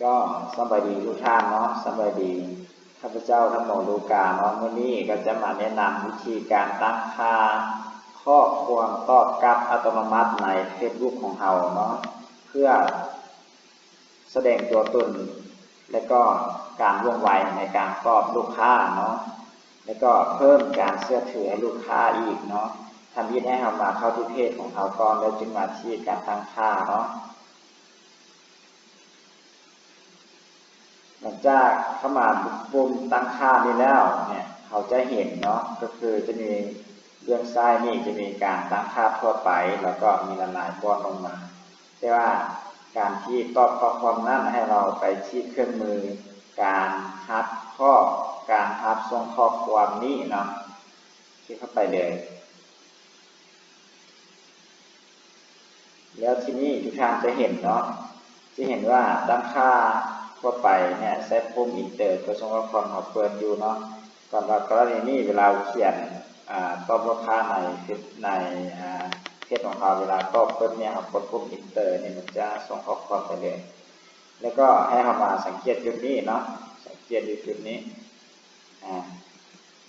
ກໍສະບາຍດີທຸກທ່ານເນາະ, ສະບາຍດີ. ຂ້າພະເຈົ້າ ທ່ານໝໍ ລູກາ ເນາະ, ມື້ນີ້ກໍຈະມາແນະນຳວິທີການຕັ້ງຄ່າຂໍ້ຄວາມຕອບກັບອັດຕະໂນມັດໃນເຟສບຸກຂອງເຮົາເນາະ, ເພື່ອ ສະແດງຕົວຕົນ ແລະ ກໍການວ່ອງໄວໃນການຕອບລູກຄ້າເນາະ, ແລະ ກໍເພີ່ມການເຊື່ອຖືໃຫ້ລູກຄ້າອີກເນາະ. ທຳອິດໃຫ້ເຮົາມາເຂົ້າທີ່ເພຈຂອງເຮົາກ່ອນ ແລ້ວຈຶ່ງມາທີ່ການຕັ້ງຄ່າເນາະ. ຫຼັງຈາກເຂົ້າມາປຸ່ມຕັ້ງຄ່ານີ້ແລ້ວເນຍ ເຮົາຈະເຫັນເນາະ, ກໍຄືຈະມີເບື້ອງຊ້າຍນີ້ຈະມີການຕັ້ງຄ່າທົ່ວໄປ ແລ້ວກໍມີຫຼາຍໆບ່ອນລົງມາ. ແຕ່ວ່າການທີ່ຕອບຂໍ້ຄວາມນັ້ນ ໃຫ້ເຮົາໄປທີ່ເຄື່ອງມືການຮັບຂໍ້ ການຮັບສົ່ງຂໍ້ຄວາມນີ້ເນາະ, ຄລິກເຂົ້າໄປເລີຍ. ແລ້ວທີນີ້ທຸກທ່ານຈະເຫັນເນາະ, ຈະເຫັນວ່າຕັ້ງຄ່າທົ່ວໄປເນຍ ໃຊ້ປຸ່ມ Enter ເພື່ອສົ່ງຂໍ້ຄວາມ ເຮົາເປີດຢູ່ເນາະ. ສຳລັບກໍລະນີນີ້ ເວລາເຮົາຂຽນ ອາ ຕອບລູກຄ້າໃນເຟສ ໃນ ອາ ເພຈຂອງເຮົາ, ເວລາຕອບປຶບເນຍ ເຮົາກົດປຸ່ມ Enter ນີ້ ມັນຈະສົ່ງຂໍ້ຄວາມໄປເລີຍ. ແລ້ວກໍໃຫ້ເຮົາມາສັງເກດຈຸດນີ້ເນາະ, ສັງເກດຢູ່ຈຸດນີ້ ອາ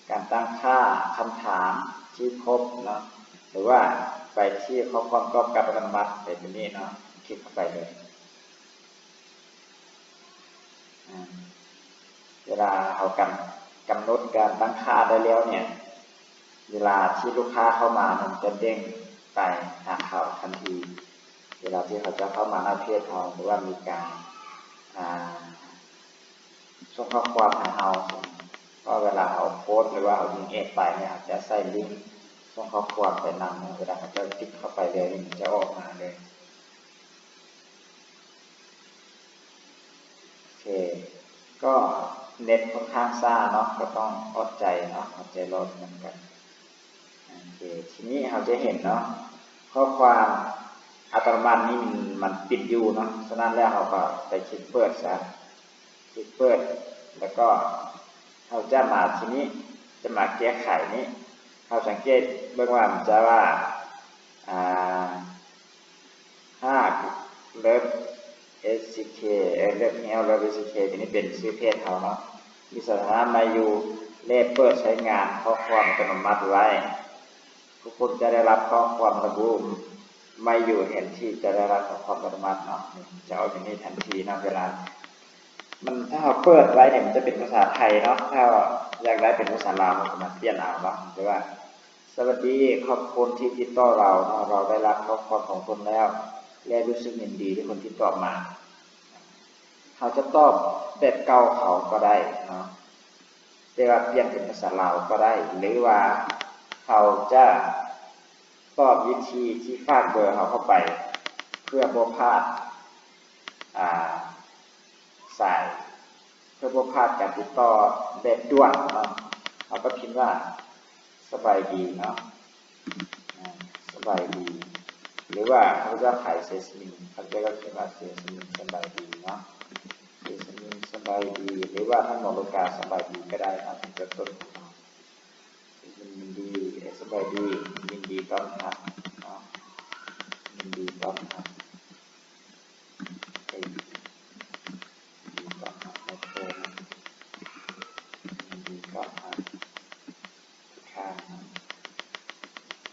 ການຕັ້ງຄ່າຄຳຖາມທີ່ພົບເນາະ ຫຼືວ່າໄປທີ່ຂໍ້ຄວາມຕອບກັບອັດຕະໂນມັດ ໄປຕົວນີ້ເນາະ, ຄລິກເຂົ້າໄປເລີຍ. ອາ ເວລາເຮົາກຳ ກຳນົດການຕັ້ງຄ່າໄດ້ແລ້ວເນຍ ເວລາທີ່ລູກຄ້າເຂົ້າມາ ມັນຈະເດ້ງໄປຫາເຮົາທັນທີ ເວລາທີ່ເຂົາເຈົ້າເຂົ້າມາໃນເພຈເຮົາ ຫຼືວ່າມີການ ອາ ສົ່ງຂໍ້ຄວາມຫາເຮົາ. ເພາະເວລາເຮົາໂພສ ຫຼືວ່າເຮົາຍິງແອັດໄປເນຍ ເຮົາຈະໃສ່ລິ້ງສົ່ງຂໍ້ຄວາມໄປນຳເນາະ, ເວລາເຂົາເຈົ້າຕິກເຂົ້າໄປເລີຍ ມັນຈະອອກມາເລີຍ. ໂອເຄ ກໍເນັດຂ້ອນຂ້າງຊ້າເນາະ, ກໍຕ້ອງອອດໃຈເນາະ, ອອດໃຈລໍນຳກັນ. ໂອເຄ ທີນີ້ເຮົາຈະເຫັນເນາະ ຂໍ້ຄວາມອັດຕະໂນມັດນີ້ມັນ ມັນປິດຢູ່ເນາະ, ສະນັ້ນແລ້ວເຮົາກໍໄປຄລິກເປີດຊະ, ຄລິກເປີດ ແລ້ວກໍເຮົາຈະມາທີນີ້ ຈະມາແກ້ໄຂນີ້. ເຮົາສັງເກດເບິ່ງວ່າມັນຈະວ່າ ອາ ຮາກ ເລີບ ເອັສຊີເຄ ເອີ ເລີບ ເຮວ ເລີບ ເອັສຊີເຄ ຕົວນີ້ເປັນຊື່ເພຈເຮົາເນາະ, ມີສະຖານະໃໝ່ຢູ່ ແລະ ເປີດໃຊ້ງານຂໍ້ຄວາມອັດຕະໂນມັດໄວ້. ທຸກຄົນຈະໄດ້ຮັບຂໍ້ຄວາມລະບຸໃໝ່ຢູ່ ແທນທີ່ຈະໄດ້ຮັບຂໍ້ຄວາມອັດຕະໂນມັດເນາະ, ຈະອອກຢູ່ນີ້ທັນທີເນາະ. ເວລາມັນ ຖ້າເຮົາເປີດໄວ້ນີ້ ມັນຈະເປັນພາສາໄທເນາະ, ຖ້າຢາກໄດ້ເປັນພາສາລາວ ເຮົາກໍມາປ່ຽນເອົາເນາະ, ແຕ່ວ່າ ສະຫວັດດີ ຂອບຄຸນທີ່ຕິດຕໍ່ເຮົາເນາະ, ເຮົາໄດ້ຮັບຂໍ້ຄວາມຂອງຄົນແລ້ວ ແລະ ຮູ້ສຶກຍິນດີທີ່ຄົນຕິດຕໍ່ມາ. ເຮົາຈະຕອບແບບເກົ່າເຂົາກໍໄດ້ເນາະ, ແຕ່ວ່າປ່ຽນເປັນພາສາລາວກໍໄດ້, ຫຼືວ່າເຮົາຈະຕອບວິທີທີ່ຝາກເບີເຮົາເຂົ້າໄປ ເພື່ອບໍ່ພາດ ອາ ສາຍ ເພື່ອບໍ່ພາດການຕິດຕໍ່ແບບດ່ວນເນາະ, ເຮົາກໍພິມວ່າ ສະບາຍດີເນາະ, ອາ ສະບາຍດີ ຫຼືວ່າຂ້າພະເຈົ້າຂາຍເຊຊາມິນ, ຂ້າພະເຈົ້າກໍຂຽນວ່າ ເຊຊາມິນ ສະບາຍດີເນາະ, ເຊຊາມິນ ສະບາຍດີ ຫຼືວ່າທ່ານໝໍໂລກາ ສະບາຍດີກໍໄດ້ເນາະ, ເປັນຕົ້ນຂອງເຮົາ. ຍິນດີ ສະບາຍດີ ຍິນດີຕ້ອນຮັບເນາະ, ຍິນດີຕ້ອນຮັບ. ເອີ ຍິນດີຕ້ອນຮັບ ໂອເຄ ຍິນດີຕ້ອນຮັບທຸກທ່ານ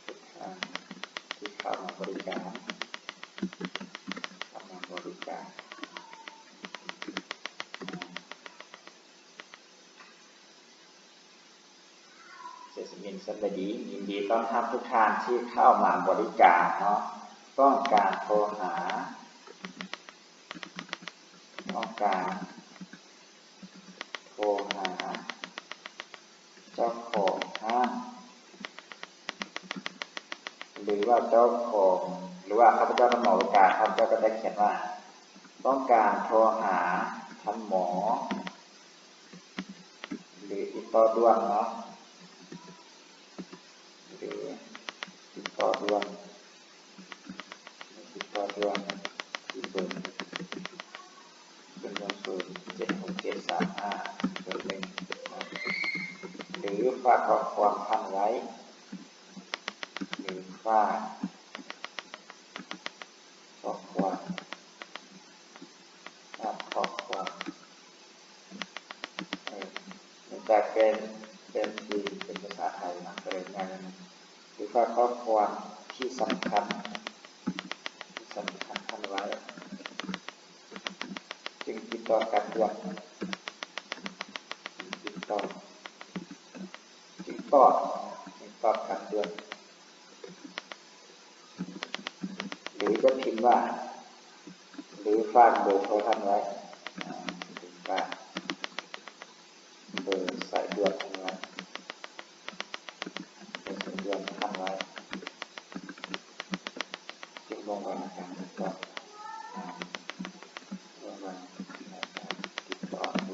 ທຸກທ່ານທີ່ເຂົ້າມາບໍລິການ ເຂົ້າມາບໍລິການ ເຊຊາມິນ ສະບາຍດີ, ຍິນດີຕ້ອນຮັບທຸກທ່ານທີ່ເຂົ້າມາບໍລິການເນາະ. ຕ້ອງການໂທຫາ, ຕ້ອງການໂທຫາເຈົ້າຂອງຮ້ານ ຫຼືວ່າເຈົ້າຂອງ ຫຼືວ່າຂ້າພະເຈົ້າທ່ານໝໍໂລກາ, ຂ້າພະເຈົ້າກໍຈະຂຽນວ່າ ຕ້ອງການໂທຫາທ່ານໝໍ ຫຼື ຕິດຕໍ່ດ່ວນເນາະ ຫຼື ຕິດຕໍ່ດ່ວນ ຕິດຕໍ່ດ່ວນທີ່ເບີ ສູນ ເຈັດ ຫົກ ເຈັດ ສາມ ຫ້າ ເຈັດ ໜຶ່ງ ເນາະ ຫຼື ຝາກຂໍ້ຄວາມທ່ານໄວ້ ຫຼື ຝາກ ຂໍ້ຄວາມ ຝາກຂໍ້ຄວາ ເປັນ ເປັນທີ່ເປັນພາສາໄທນະ ກໍເລີຍງ່າຍ ຫຼືຝາກຂໍ້ຄວາມທີ່ສຳຄັນ ທີ່ສຳຄັນທ່ານໄວ້ ຈຶ່ງຕິດຕໍ່ກັນດ່ວນ ຈຶ່ງຕິດຕໍ່ ຈຶ່ງຕອບ ຈຶ່ງຕອບກັນດ່ວນ ຫຼືຈະພິມວ່າ ຫຼືຝາກເບີໂທທ່ານໄວ້ ອ່າ ຝາກເບີສາຍດ່ວນທ່ານໄວ້ ເບີສາຍດ່ວນທ່ານໄວ້ ຈຶ່ງລົງໄວ້ໃນການຕິດຕໍ່ ອ່າ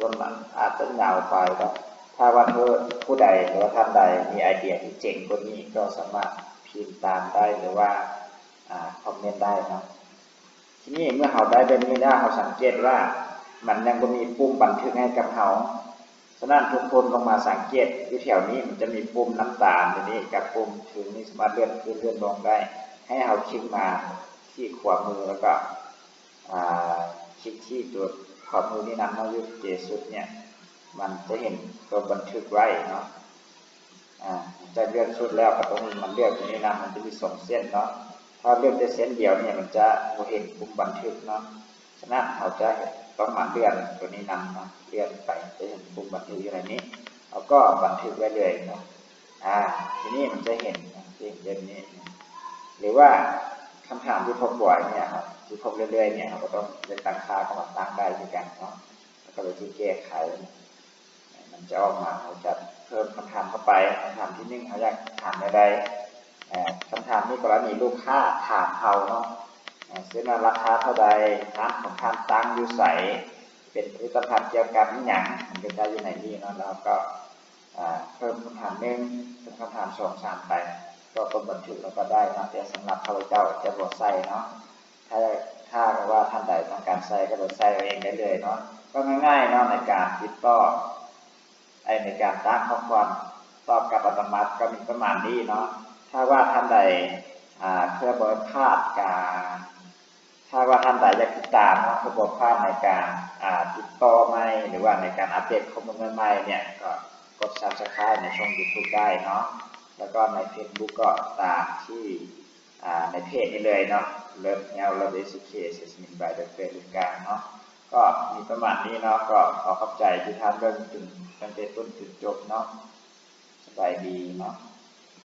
ລະມັນອາດຈະຍາວໄປເນາະ ຖ້າວ່າເທີ ຜູ້ໃດ ຫຼືວ່າທ່ານໃດມີໄອເດຍທີ່ເຈັງກວ່ານີ້ ກໍສາມາດພິມຕາມໄດ້ ຫຼືວ່າ ອ່າ ຄອມເມັນໄດ້ເນາະ. ທີນີ້ເມື່ອເຮົາໄດ້ແບບນີ້ແລ້ວ ເຮົາສັງເກດວ່າມັນຍັງບໍ່ມີປຸ່ມບັນທຶກໃຫ້ກັບເຮົາ. ສະນັ້ນທຸກຄົນລົງມາສັງເກດຢູ່ແຖວນີ້ ມັນຈະມີປຸ່ມນ້ຳຕານຢູ່ນີ້ກັບປຸ່ມຖືນີ້ ສາມາດເລື່ອນຂຶ້ນເລື່ອນລົງໄດ້. ໃຫ້ເຮົາຄລິກມາທີ່ຂວາມື ແລ້ວກໍ ອ່າ ຄລິກທີ່ຕົວຂວາມືນີ້ນຳເນາະ ຢູ່ເກສຸດເນີ້ຍ ມັນຈະເຫັນຕົວບັນທຶກໄວ້ເນາະ. ອ່າ ຈາກເລື່ອນສຸດແລ້ວກໍຕ້ອງມາເລືອກຕົວນີ້ນຳ ມັນຈະມີສອງເສັ້ນເນາະ. ຖ້າເລືອກແຕ່ເສັ້ນດຽວນີ້ ມັນຈະບໍ່ເຫັນປຸ່ມບັນທຶກເນາະ. ສະນັ້ນເຮົາຈະຕ້ອງມາເລື່ອນຕົວນີ້ນຳເນາະ ເລື່ອນໄປຈະເຫັນປຸ່ມບັນທຶກຢູ່ໃນນີ້ ເຮົາກໍບັນທຶກໄວ້ເລີຍເນາະ. ອ່າ ທີນີ້ມັນຈະເຫັນ ຈະເຫັນແບບນີ້ ຫຼືວ່າຄຳຖາມທີ່ພົບບໍ່ອຍເນຍ ທີ່ພົບເລື້ອຍໆເນຍ ເຮົາກໍຕ້ອງໄດ້ຕັ້ງຄ່າເຂົ້າມາຕັ້ງໄດ້ຄືກັນເນາະ ແລ້ວກໍໄປທີ່ແກ້ໄຂ ມັນຈະອອກມາ ເຮົາຈະເພີ່ມຄຳຖາມເຂົ້າໄປ. ຄຳຖາມທີໜຶ່ງ ເຮົາຢາກຖາມແນວໃດ? ເອີ ຄຳຖາມນີ້ກໍລະນີລູກຄ້າຖາມເຮົາເນາະ ເຊັ່ນວ່າ ລາຄາເທົ່າໃດ? ຮ້ານຂອງທ່ານຕັ້ງຢູ່ໃສ? ເປັນຜະລິດຕະພັນກ່ຽວກັບອີ່ຫຍັງ? ມັນກໍຈະຢູ່ໃນນີ້ເນາະ. ແລ້ວກໍ ອ່າ ເພີ່ມຄຳຖາມໜຶ່ງ ເພີ່ມຄຳຖາມສອງ ສາມ ໄປ ກໍ ກໍບັນທຶກແລ້ວກໍໄດ້ເນາະ ແຕ່ສຳລັບຂ້າພະເຈົ້າຈະບໍ່ໃສ່ເນາະ. ຖ້າ ຖ້າວ່າທ່ານໃດຕ້ອງການໃສ່ກໍໄປໃສ່ເອົາເອງໄດ້ເລີຍເນາະ. ກໍງ່າຍໆເນາະ ໃນການຕິດຕໍ່ ໃນການຕັ້ງຂໍ້ຄວາມຕອບກັບອັດຕະໂນມັດກໍມີປະມານນີ້ເນາະ. ຖ້າວ່າທ່ານໃດ ອ່າ ເພື່ອບໍ່ໃຫ້ພາດການ ຖ້າວ່າທ່ານໃດຢາກຕິດຕາມເນາະ ເພື່ອບໍ່ພາດໃນການ ອ່າ ຕິດຕໍ່ໃໝ່ ຫຼືວ່າໃນການອັບເດດຂໍ້ມູນໃໝ່ໆເນຍ ກໍກົດ Subscribe ໃນຊ່ອງ YouTube ໄດ້ເນາະ. ແລ້ວກໍໃນ Facebook ກໍຕາມທີ່ ອ່າ ໃນເພຈນີ້ເລີຍເນາະ Love Health Love Education Assessment by Doctor ເລກາເນາະ. ກໍມີປະມານນີ້ເນາະ ກໍຂໍຂອບໃຈທີ່ທ່ານເບິ່ງຈົນ ຕັ້ງແຕ່ຕົ້ນຈົນຈົບເນາະ. ສະບາຍດີເນາະ.